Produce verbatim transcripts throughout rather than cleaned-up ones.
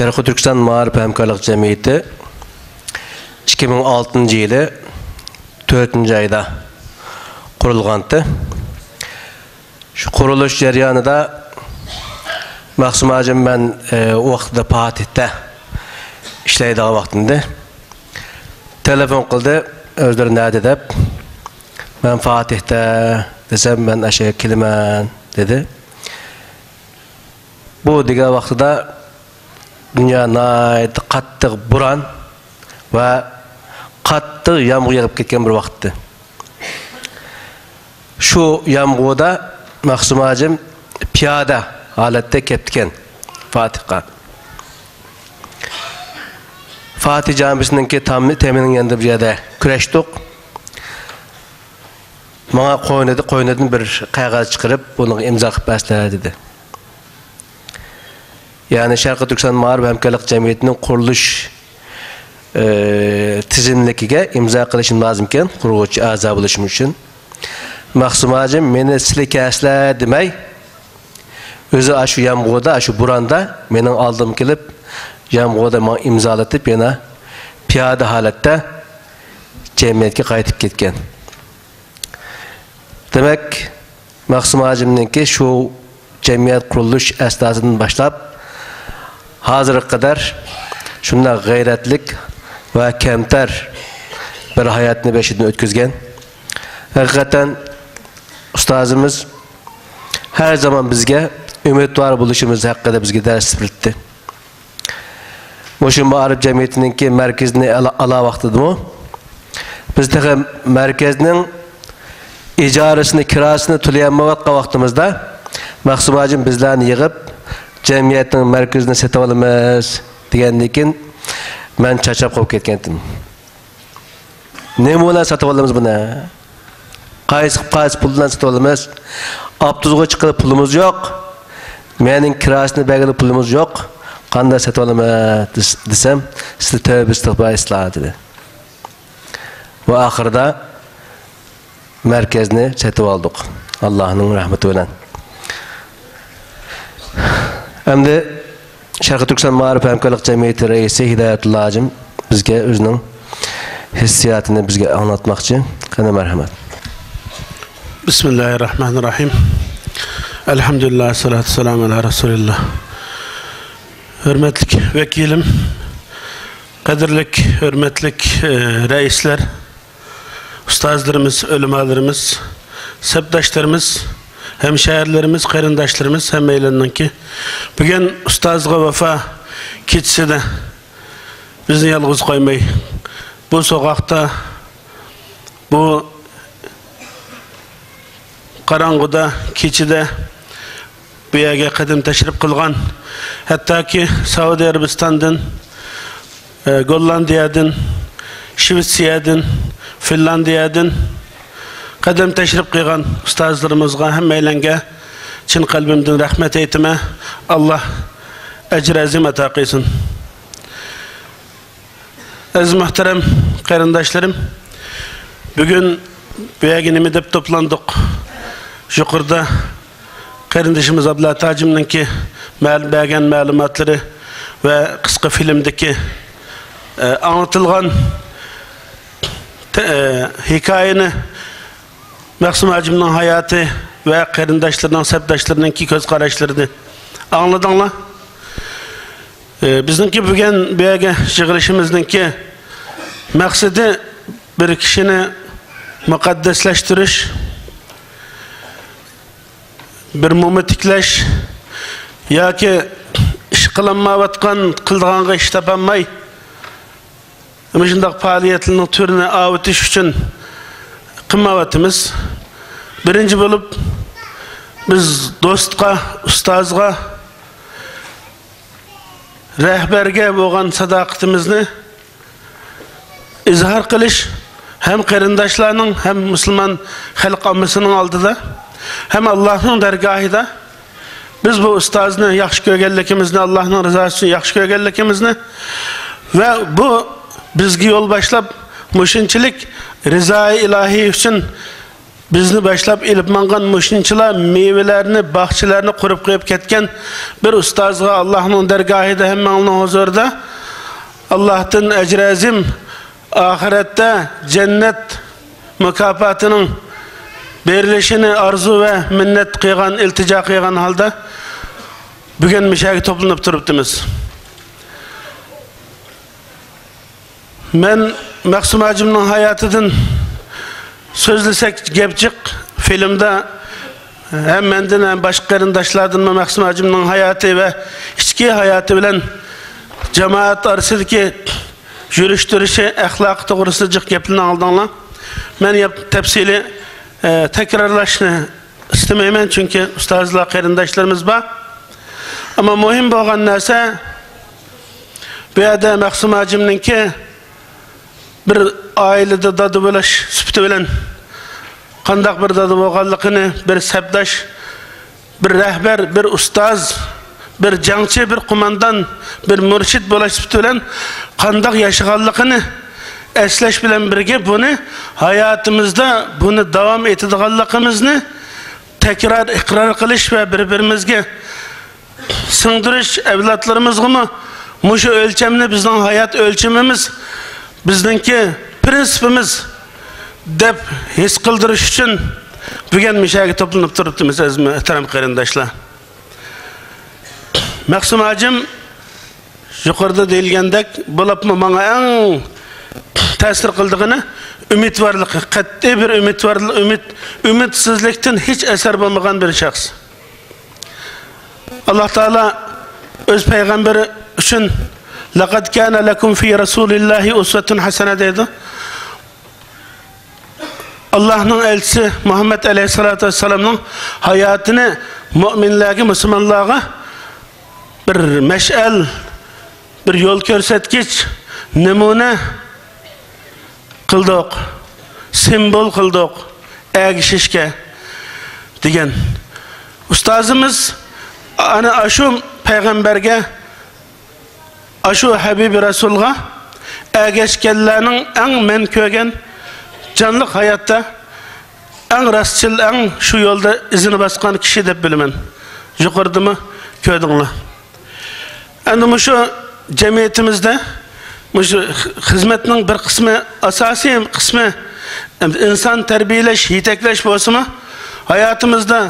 شەرقىي تۈركىستان مائارىپ ھەمكارلىق جەمئىيىتى ئىككى مىڭ ئالتىنچى يىلى تۆتىنچى ئايدا قۇرۇلغانتى. شۇ قۇرۇلۇش جەريانىدا مەخسۇم ھاجىم مەن، ئە، ئۇ ۋاقىتتا پاتىھتە ئىشلەيدىغان ۋاقتىمدى. تېلېفون قىلدى، ئۆزلىرى نەدە دەپ. مەن پاتىھتە دېسەم، مەن ئاشۇ يەرگە كېلىمەن دېدى. بۇ دېگەن ۋاقتىدا دۇنيا ناھايىتى قاتتىق بوران ۋە قاتتىق يامغۇر يېغىپ كەتكەن بىر ۋاقىتتى. شۇ يامغۇردا مەخسۇم ھاجىم پىيادە ھالەتتە كەپتىكەن فاتىھقا. فاتىھ جامىسىنىڭكى تامى تېمىنىڭ يېنىدا بىر يەردە كۈرەشتۇق. ماڭا قوينىدا، قوينىدىن بىر قەغەز چىقىرىپ، بۇنىڭغا ئىمزا قىلىپ بەرسىلە دېدى. يەنى شەرقىي تۈركىستان مائارىپ ھەمكارلىق جەمئىيىتىنىڭ قۇرۇلۇش، ئى، تىزىملىكىگە ئىمزا قىلىشىم لازىمكەن، قۇرغۇچى ئەزا بولۇشۇم ئۈچۈن. مەخسۇم ھاجىم مېنى سىلى كەلسىلە دېمەي، ئۆزى ئاشۇ يامغۇردا، ئاشۇ بوراندا مېنىڭ ئالدىمغا كېلىپ، يامغۇردا ماڭا ئىمزالىتىپ، يەنە پىيادە ھالەتتە جەمئىيەتكە قايتىپ كەتكەن. دېمەك، مەخسۇم ھاجىمنىڭكى شۇ جەمئىيەت قۇرۇلۇش ئەسناسىدىن باشلاپ، ھازىرغا قەدەر شۇنداق غەيرەتلىك ۋە كەمتەر بىر ھاياتنى بېشىدىن ئۆتكۈزگەن. ھەقىقەتەن ئۇستازىمىز ھەر زامان بىزگە ئۈمىدۋار بولۇشىمىز ھەققىدە بىزگە دەرس بېرىتتى. مۇشۇ مائارىپ جەمئىيىتىنىڭكى مەركىزىنى ئالا، ئالا ۋاقتىدىمۇ بىز تېخى مەركەزنىڭ ئىجارىسىنى، كىراسىنى تۆلىيەلمەيۋاتقان ۋاقتىمىزدا مەخسۇم ھاجىم بىزلەرنى يىغىپ، جەمئىيەتنىڭ مەركىزىنى سېتىۋالىمىز دېگەندىن كېيىن مەن چارچاپ قوپۇپ كەتكەنتىم. نېمە بىلەن سېتىۋالىمىز بۇنى؟ قايسى، قايسى پۇل بىلەن سېتىۋالىمىز؟ ئاپتوبۇسقا چىققىلى پۇلىمىز يوق. مېنىڭ كىراسىنى بەرگىلى پۇلىمىز يوق. قانداق سېتىۋالىمىز دېس-، دېسەم، سىلەر تەۋبە ئىستىغپار ئېيتسىلا دېدى. ۋە ئاخىرىدا مەركەزنى سېتىۋالدۇق. ئاللاھنىڭ رەھمىتى بىلەن. ئەمدى شەرقىي تۈركىستان مائارىپ ھەمكارلىق جەمئىيىتى رەئىسى ھىدايەتۇللا ھاجىم بىزگە ئۆزىنىڭ ھېسسىياتىنى بىزگە ئاڭلاتماقچى. قېنى، مەرھەمەت. بىسمىللاھىررەھمانىررەھىم. ئەلھەمدۇلىللاھ، سالاتۇ ۋەسسالامۇ ئەلا رەسۇلىللاھ. ھۆرمەتلىك ۋەكىلىم، قەدىرلىك، ھۆرمەتلىك، ئە، رەئىسلەر، ئۇستازلىرىمىز، ئۆلىمالىرىمىز، سەپداشلىرىمىز، ھەمشەھەرلىرىمىز، قېرىنداشلىرىمىز، ھەممەيلەننىڭكى بۈگۈن ئۇستازغا ۋاپا كېچىسىدە بىزنى يالغۇز قويماي، بۇ سوغۇقتا، بۇ قاراڭغۇدا، كېچىدە بۇ يەرگە قەدەم تەشرىپ قىلغان، ھەتتاكى سەئۇدى ئەرەبىستاندىن، ئە، گوللاندىيەدىن، شىۋېتسىيەدىن، فىنلاندىيەدىن قەدەم تەشرىپ قىلغان ئۇستازلىرىمىزغا، ھەممەيلەنگە چىن قەلبىمدىن رەھمەت ئېيتىمەن. ئاللا ئەجرى ئەزىم ئاتا قىلسۇن. ئەزىز مۆھتەرەم قېرىنداشلىرىم، بۈگۈن بۇ يەرگە نېمە دەپ توپلاندۇق؟ يۇقىرىدا قېرىندىشىمىز ئابلەت ھاجىمنىڭكى مەل-، بەرگەن مەلۇماتلىرى ۋە قىسقا فىلىمدىكى، ئە، ئاڭلىتىلغان تە-، ئە، ھېكايىنى، مەخسۇم ھاجىمنىڭ ھاياتى ۋە قېرىنداشلىرىنىڭ، سەپداشلىرىنىڭكى كۆز قاراشلىرىنى ئاڭلىدىڭلار. ئى، بىزنىڭكى بۈگۈن بۇ يەرگە يىغىلىشىمىزنىڭكى مەقسىتى بىر كىشىنى مۇقەددەسلەشتۈرۈش، بىر موما تىكلەش ياكى ئىش قىلالمايۋاتقان، قىلىدىغانغا ئىش تاپالماي، مۇشۇنداق پائالىيەتلەرنىڭ تۈرىنى ئاۋۇتۇش ئۈچۈن قىلمايۋاتىمىز. بىرىنچى بولۇپ، بىز دوستقا، ئۇستازغا، رەھبەرگە بولغان ساداقىتىمىزنى ئىزھار قىلىش ھەم قېرىنداشلارنىڭ، ھەم مۇسۇلمان خەلق ئاممىسىنىڭ ئالدىدا، ھەم ئاللاھنىڭ دەرگاھىدا بىز بۇ ئۇستازنى ياخشى كۆرگەنلىكىمىزنى، ئاللاھنىڭ رىزاسى ئۈچۈن ياخشى كۆرگەنلىكىمىزنى ۋە بۇ بىزگە يول باشلاپ، مۇشۇنچىلىك رىزائى ئىلاھىي ئۈچۈن بىزنى باشلاپ ئېلىپ ماڭغان مۇشۇنچىلا مېۋىلەرنى، باغچىلارنى قۇرۇپ قويۇپ كەتكەن بىر ئۇستازغا ئاللاھنىڭ دەرگاھىدا، ھەممىڭلارنىڭ ھۇزۇرىدا ئاللاھتىن ئەجرى ئەزىم، ئاخىرەتتە جەننەت مۇكاپاتىنىڭ بېرىلىشىنى ئارزۇ ۋە مىننەت قىلغان، ئىلتىجا قىلغان ھالدا بۈگۈن مۇشۇ يەرگە توپلىنىپ تۇرۇپتىمىز. مەن مەخسۇم ھاجىمنىڭ ھاياتىدىن سۆزلىسەك گەپ جىق. فىلىمدا ھەم مەندىن، ھەم باشقا قېرىنداشلاردىنمۇ مەخسۇم ھاجىمنىڭ ھاياتى ۋە ئىچكى ھاياتى بىلەن جامائەت ئارىسىدىكى يۈرۈش-تۇرۇشى، ئەخلاقى توغرىسىدا جىق گەپلەرنى ئاڭلىدىڭلار. مەن ياپ-، تەپسىلىي، ئە، تەكرارلاشنى ئىستىمەيمەن، چۈنكى ئۇستازلار، قېرىنداشلىرىمىز بار. ئەمما مۇھىم بولغان نەرسە، بۇ يەردە مەخسۇم ھاجىمنىڭكى بىر ئائىلىدە دادا بولۇش سۈپىتى بىلەن قانداق بىر دادا بولغانلىقىنى، بىر سەپداش، بىر رەھبەر، بىر ئۇستاز، بىر جەڭچى، بىر قوماندان، بىر مۇرشىد بولۇش سۈپىتى بىلەن قانداق ياشىغانلىقىنى ئەسلەش بىلەن بىرگە، بۇنى ھاياتىمىزدا بۇنى داۋام ئېتىدىغانلىقىمىزنى تەكرار ئىقرار قىلىش ۋە بىر-بىرىمىزگە سىڭدۈرۈش، ئەۋلادلىرىمىزغىمۇ مۇشۇ ئۆلچەمنى، بىزنىڭ ھايات ئۆلچىمىمىز، بىزنىڭكى پىرىنسىپىمىز دەپ ھېس قىلدۇرۇش ئۈچۈن بۈگۈن مۇشۇ يەرگە توپلىنىپ تۇرۇپتىمىز، ئەزىز مۆھتەرەم قېرىنداشلار. مەخسۇم ھاجىم يۇقىرىدا دېيىلگەندەك، بولۇپمۇ ماڭا ئەڭ تەسىر قىلىدىغىنى ئۈمىدۋارلىقى، قەتئىي بىر ئۈمىدۋارلىق، ئۈمىد، ئۈمىدسىزلىكتىن ھېچ ئەسەر بولمىغان بىر شەخس. ئاللاھ تائالا ئۆز پەيغەمبىرى ئۈچۈن «لەقەد كانە لەكۇم فى رەسۇلىللاھى ئۇسۋەتۇن ھەسەنە» دەيدۇ. ئاللاھنىڭ ئەلچىسى مۇھەممەد ئەلەيھىسسالاتۇ ۋەسسالامنىڭ ھاياتىنى مۆمىنلەرگە، مۇسۇلمانلارغا بىر مەشئەل، بىر يول كۆرسەتكۈچ، نەمۇنە قىلدۇق، سىمۋول قىلدۇق ئەگىشىشكە دېگەن. ئۇستازىمىز ئەنە ئاشۇ پەيغەمبەرگە، ئاشۇ ھەبىبى رەسۇلغا ئەگەشكەنلەرنىڭ ئەڭ مەن كۆرگەن جانلىق ھاياتتا ئەڭ راستچىل، ئەڭ شۇ يولدا ئىزىنى باسقان كىشى دەپ بىلىمەن. يۇقىرىدىمۇ كۆردۈڭلار. ئەمدى مۇشۇ جەمئىيىتىمىزدە مۇشۇ خىزمەتنىڭ بىر قىسمى، ئاساسىي قىسمى ئىنسان تەربىيەلەش، يېتەكلەش بولسىمۇ، ھاياتىمىزدا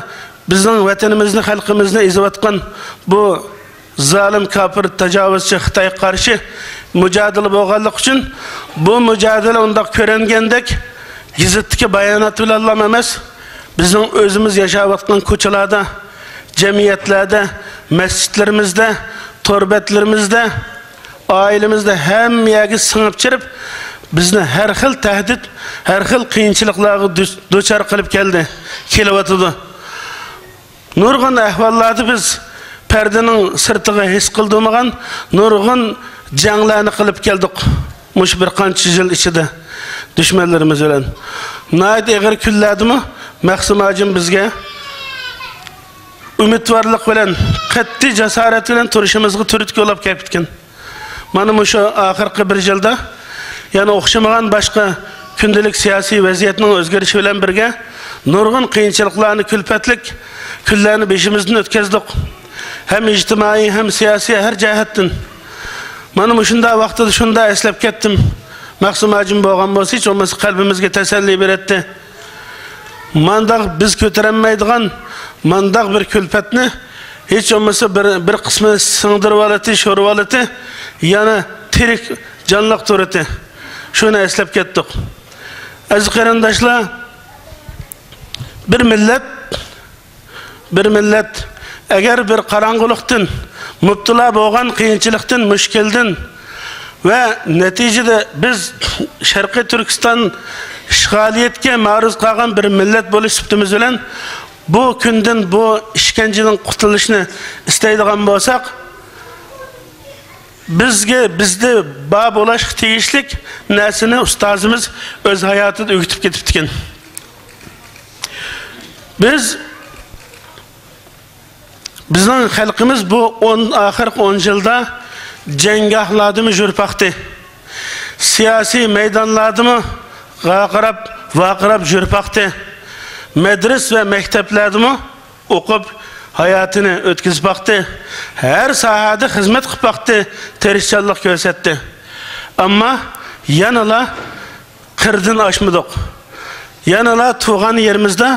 بىزنىڭ ۋەتىنىمىزنى، خەلقىمىزنى ئېزىۋاتقان بۇ زالىم، كاپىر، تاجاۋۇزچى خىتايغا قارشى مۇجادىلە بولغانلىقى ئۈچۈن، بۇ مۇجادىلە ئۇنداق كۆرۈنگەندەك گېزىتتىكى بايانات بىلەنلا ئەمەس، بىزنىڭ ئۆزىمىز ياشاۋاتقان كوچىلاردا، جەمئىيەتلەردە، مەسچىتلىرىمىزدە، تور بەتلىرىمىزدە، ئائىلىمىزدە، ھەممە يەرگە سىڭىپ چىرىپ، بىزنى ھەر خىل تەھدىت، ھەر خىل قىيىنچىلىقلارغا دۇچ-، دۇچار قىلىپ كەلدى، كېلىۋاتىدۇ. نۇرغۇن ئەھۋاللاردا بىز پەردىنىڭ سىرتىغا ھېس قىلدۇرمىغان نۇرغۇن جەڭلەرنى قىلىپ كەلدۇق مۇشۇ بىر قانچە يىل ئىچىدە دۈشمەنلىرىمىز بىلەن. ناھايىتى ئېغىر كۈنلەردىمۇ مەخسۇم ھاجىم بىزگە ئۈمىدۋارلىق بىلەن، قەتئىي جاسارەت بىلەن تۇرۇشىمىزغا تۈرتكە بولاپ كەپتىكەن. مانا مۇشۇ ئاخىرقى بىر يىلدا يەنە ئوخشىمىغان باشقا كۈندىلىك سىياسىي ۋەزىيەتنىڭ ئۆزگىرىشى بىلەن بىرگە نۇرغۇن قىيىنچىلىقلارنى، كۈلپەتلىك كۈنلەرنى بېشىمىزدىن ئۆتكەزدۇق. ھەم ئىجتىمائىي، ھەم سىياسىي، ھەر جەھەتتىن. مانا مۇشۇنداق ۋاقتىدا شۇنداق ئەسلەپ كەتتىم. مەخسۇم ھاجىم بولغان بولسا، ھېچ بولمىسا قەلبىمىزگە تەسەللى بېرەتتى. مانداق بىز كۆتۈرەلمەيدىغان مانداق بىر كۈلپەتنى ھېچ بولمىسا بىر، بىر قىسمى سىڭدۈرۈۋالاتتى، شورىۋالاتتى، يەنە تىرىك، جانلىق تۇراتتى. شۇنى ئەسلەپ كەتتۇق. ئەزىز قېرىنداشلار، بىر مىللەت، بىر مىللەت ئەگەر بىر قاراڭغۇلۇقتىن، مۇپتىلا بولغان قىيىنچىلىقتىن، مۈشكۈلدىن ۋە نەتىجىدە بىز شەرقىي تۈركىستان ئىشغالىيەتكە مەرۇز قالغان بىر مىللەت بولۇش سۈپىتىمىز بىلەن بۇ كۈندىن، بۇ ئىشكەنجىدىن قۇتۇلۇشنى ئىستەيدىغان بولساق، بىزگە، بىزدە بار بولۇشقا تېگىشلىك نەرسىنى ئۇستازىمىز ئۆز ھاياتىدا ئۆگىتىپ كېتىپتىكەن. بىز، بىزنىڭ خەلقىمىز بۇ ئون، ئاخىرقى ئون يىلدا جەڭگاھلاردىمۇ يۈرۈپ باقتى. سىياسىي مەيدانلاردىمۇ ۋارقىراپ، ۋارقىراپ يۈرۈپ باقتى. مەدرىس ۋە مەكتەپلەردىمۇ ئوقۇپ، ھاياتىنى ئۆتكۈزۈپ باقتى. ھەر ساھەدە خىزمەت قىلىپ باقتى، تىرىشچانلىق كۆرسەتتى. ئەمما يەنىلا قىردىن ئاشمىدۇق. يەنىلا تۇغان يېرىمىزدە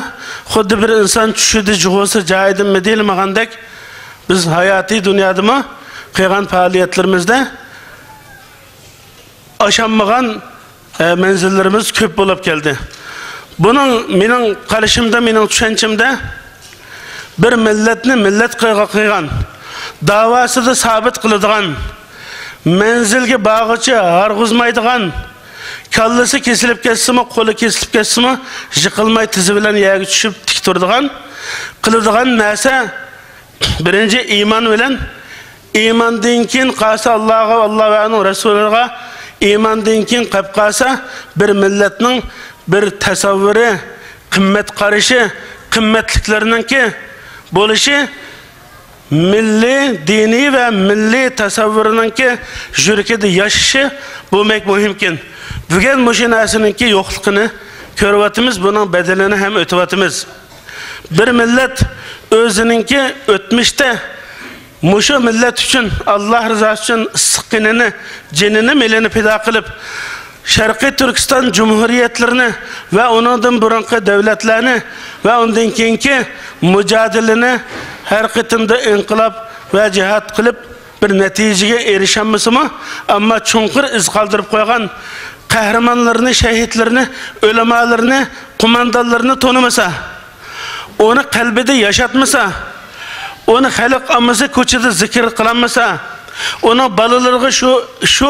خۇددى بىر ئىنسان چۈشىدە جۇغۇسى جايىدىنمۇ دېيىلمىغاندەك، بىز ھاياتىي دۇنيادىمۇ قىلغان پائالىيەتلىرىمىزدە ئاشالمىغان، ئە، مەنزىللىرىمىز كۆپ بولۇپ كەلدى. بۇنىڭ، مېنىڭ قارىشىمدا، مېنىڭ چۈشەنچەمدە، بىر مىللەتنى مىللەت قىلغا-، قىلغان، داۋاسىدا سابىت قىلىدىغان، مەنزىلگە بارغۇچە ھارغۇزمايدىغان، كاللىسى كېسىلىپ كەتسىمۇ، قولى كېسىلىپ كەتسىمۇ، يىقىلماي تىزى بىلەن يەرگە چۈشۈپ تىك تۇرىدىغان، قىلىدىغان نەرسە، بىرىنچى، ئىمان بىلەن، ئىماندىن كېيىن قالسا ئاللاغا، ئاللا ۋە ئۇنىڭ رەسۇلىغا، ئىماندىن كېيىن قېلىپ قالسا بىر مىللەتنىڭ بىر تەسەۋۋۇرى، قىممەت قارىشى، قىممەتلىكلىرىنىڭكى بولۇشى، مىللىي، دىنىي ۋە مىللىي تەسەۋۋۇرىنىڭكى يۈرىكىدە ياشىشى، بۇ بەك مۇھىمكەن. بۈگۈن مۇشۇ نەرسىنىڭكى يوقلۇقىنى كۆرۈۋاتىمىز، بۇنىڭ بەدىلىنى ھەم ئۆتۈۋاتىمىز. بىر مىللەت ئۆزىنىڭكى ئۆتمۈشتە مۇشۇ مىللەت ئۈچۈن، ئاللا رىزاسى ئۈچۈن ئىسسىق قېنىنى، جېنىنى، مېلىنى پىدا قىلىپ، شەرقىي تۈركىستان جۇمھۇرىيەتلىرىنى ۋە ئۇنىڭدىن بۇرۇنقى دۆلەتلەرنى ۋە ئۇندىن كېيىنكى مۇجادىلىنى ھەر قېتىمدا ئىنقىلاب ۋە جىھاد قىلىپ، بىر نەتىجىگە ئېرىشەلمىسىمۇ، ئەمما چوڭقۇر ئىز قالدۇرۇپ قويغان قەھرىمانلىرىنى، شەھىدلىرىنى، ئۆلىمالىرىنى، قوماندانلىرىنى تونۇمىسا، ئۇنى قەلبىدە ياشاتمىسا، ئۇنى خەلق ئاممىسى كوچىدا زىكىر قىلالمىسا، ئۇنىڭ بالىلىرىغا شۇ، شۇ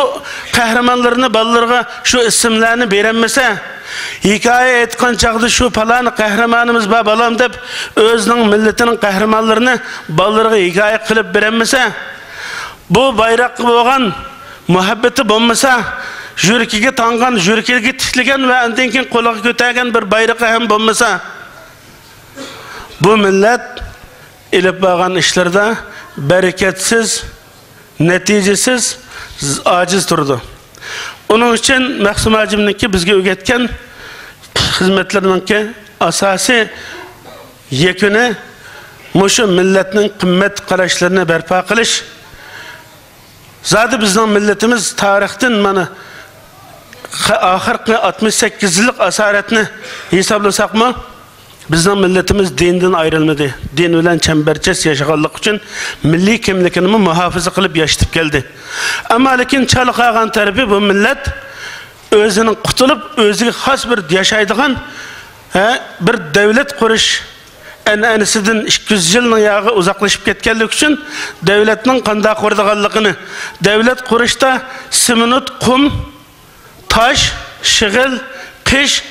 قەھرىمانلىرىنى، بالىلىرىغا شۇ ئىسىملەرنى بېرەلمىسە، ھېكايە ئېيتقان چاغدا شۇ پالان قەھرىمانىمىز بار بالام دەپ، ئۆزىنىڭ مىللىتىنىڭ قەھرىمانلىرىنى بالىلىرىغا ھېكايە قىلىپ بېرەلمىسە، بۇ بايراققا بولغان مۇھەببىتى بولمىسا، يۈرىكىگە تاڭغان، يۈرىكىگە تىكلىگەن ۋە ئاندىن كېيىن قولىغا كۆتەرگەن بىر بايرىقى ھەم بولمىسا، بۇ مىللەت ئېلىپ بارغان ئىشلىرىدا بەرىكەتسىز، نەتىجىسىز، ئاجىز تۇرىدۇ. ئۇنىڭ ئۈچۈن مەخسۇم ھاجىمنىڭكى بىزگە ئۆگەتكەن خىزمەتلىرىنىڭكى ئاساسىي يەكۈنى مۇشۇ مىللەتنىڭ قىممەت قاراشلىرىنى بەرپا قىلىش. زادى بىزنىڭ مىللىتىمىز تارىختىن مانا خە-، ئاخىرقى ئاتمىش سەككىز يىللىق ئاسارەتنى ھېسابلىساقمۇ، بىزنىڭ مىللىتىمىز دىندىن ئايرىلمىدى. دىن بىلەن چەمبەرچاس ياشىغانلىقى ئۈچۈن مىللىي كىملىكىنىمۇ مۇھاپىزە قىلىپ ياشىتىپ كەلدى. ئەمما لېكىن چالا قالغان تەرىپى، بۇ مىللەت ئۆزىنىڭ قۇتۇلۇپ، ئۆزىگە خاس بىر ياشايدىغان، ھە، بىر دەۋلەت قۇرۇش ئەنئەنىسىدىن ئىككى يۈز يىلنىڭ ياغى ئۇزاقلىشىپ كەتكەنلىكى ئۈچۈن، دەۋلەتنىڭ قانداق قۇرىدىغانلىقىنى، دەۋلەت قۇرۇشتا سېمونت، قۇم، تاش، شېغىل، قىش،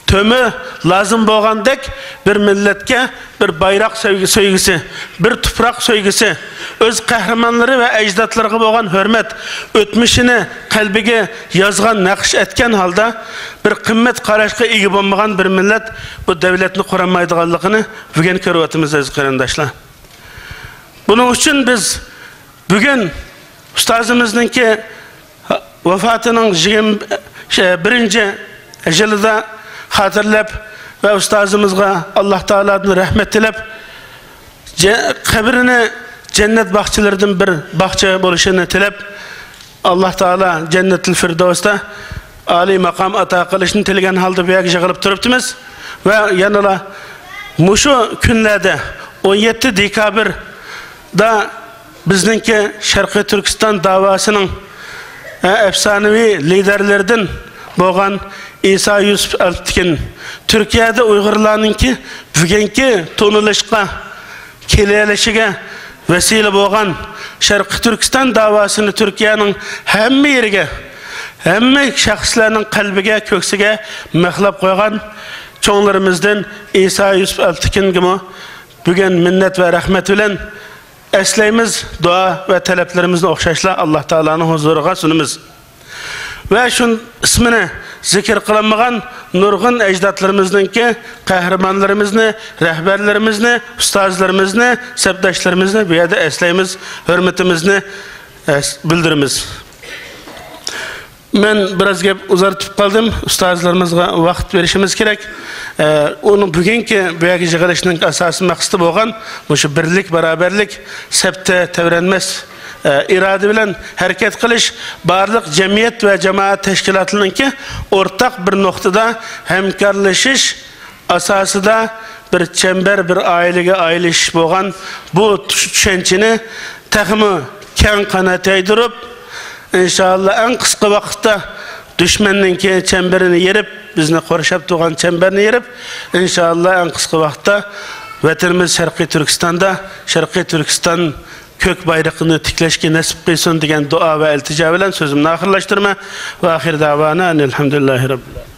تۆمۈر لازىم بولغاندەك، بىر مىللەتكە بىر بايراق سۆيگۈ-، سۆيگۈسى، بىر تۇپراق سۆيگۈسى، ئۆز قەھرىمانلىرى ۋە ئەجدادلىرىغا بولغان ھۆرمەت، ئۆتمۈشىنى قەلبىگە يازغان، نەقىش ئەتكەن ھالدا بىر قىممەت قاراشقا ئىگە بولمىغان بىر مىللەت بۇ دەۋلەتنى قۇرالمايدىغانلىقىنى بۈگۈن كۆرۈۋاتىمىز، ئەزىز قېرىنداشلار. بۇنىڭ ئۈچۈن بىز بۈگۈن ئۇستازىمىزنىڭكى ۋاپاتىنىڭ يىگىرمە بىرىنچى يىلىدا خاتىرىلەپ ۋە ئۇستازىمىزغا ئاللا تائالادىن رەھمەت تىلەپ، جە-، قەبرىنى جەننەت باغچىلىرىدىن بىر باغچە بولۇشىنى تىلەپ، ئاللا تائالا جەننەتۇل فىردەۋستا ئالىي ماقام ئاتا قىلىشنى تىلىگەن ھالدا بۇ يەرگە يىغىلىپ تۇرۇپتىمىز. ۋە يەنىلا مۇشۇ كۈنلەردە، ئون يەتتە دېكابىردا بىزنىڭكى شەرقىي تۈركىستان داۋاسىنىڭ، ئە، ئەپسانىۋى لىدەرلىرىدىن بولغان ئىسا يۈسۈپ ئەلتىكىن، تۈركىيەدە ئۇيغۇرلارنىڭكى بۈگۈنكى تونۇلۇشقا كېلىۋېلىشىگە ۋەسىلە بولغان، شەرقىي تۈركىستان داۋاسىنى تۈركىيەنىڭ ھەممە يېرىگە، ھەممە شەخسلەرنىڭ قەلبىگە، كۆكسىگە مىخلاپ قويغان چوڭلىرىمىزدىن ئىسا يۈسۈپ ئەلتىكىنگىمۇ بۈگۈن مىننەت ۋە رەھمەت بىلەن ئەسلەيمىز، دۇئا ۋە تەلەپلىرىمىزنى ئوخشاشلا ئاللا تائالانىڭ ھۇزۇرىغا سۇنىمىز. ۋە شۇ ئىسمىنى زىكىر قىلالمىغان نۇرغۇن ئەجدادلىرىمىزنىڭكى، قەھرىمانلىرىمىزنى، رەھبەرلىرىمىزنى، ئۇستازلىرىمىزنى، سەپداشلىرىمىزنى بۇ يەردە ئەسلەيمىز، ھۆرمىتىمىزنى ئەس-، بىلدۈرىمىز. مەن بىراز گەپ ئۇزارتىپ قالدىم. ئۇستازلىرىمىزغا ۋاقىت بېرىشىمىز كېرەك. ئە، ئۇنىڭ بۈگۈنكى بۇ يەرگە يىغىلىشنىڭ ئاساسىي مەقسىتى بولغان مۇشۇ بىرلىك، باراۋەرلىك، سەپتە تەۋرەنمەس، ئە، ئىرادە بىلەن ھەرىكەت قىلىش، بارلىق جەمئىيەت ۋە جامائەت تەشكىلاتلىرىنىڭكى ئورتاق بىر نۇقتىدا ھەمكارلىشىش ئاساسىدا بىر چەمبەر، بىر ئائىلىگە ئايلىشىش بولغان بۇ چۈش-، چۈشەنچىنى تېخىمۇ كەڭ قانات يايدۇرۇپ، ئىنشائاللا، ئەڭ قىسقا ۋاقىتتا دۈشمەننىڭكى چەمبىرىنى يېرىپ، بىزنى قورشاپ تۇرغان چەمبەرنى يېرىپ، ئىنشائاللا، ئەڭ قىسقا ۋاقىتتا ۋەتىنىمىز شەرقىي تۈركىستاندا، شەرقىي تۈركىستان كۆك بايرىقىنى تىكلەشكە نەسىپ قىلسۇن دېگەن دۇئا ۋە ئىلتىجا بىلەن سۆزۈمنى ئاخىرلاشتۇرىمەن. ۋە ئاخىر دەۋانا ئەنىل ھەمدۇلىللاھى رەببىل ئالەمىن.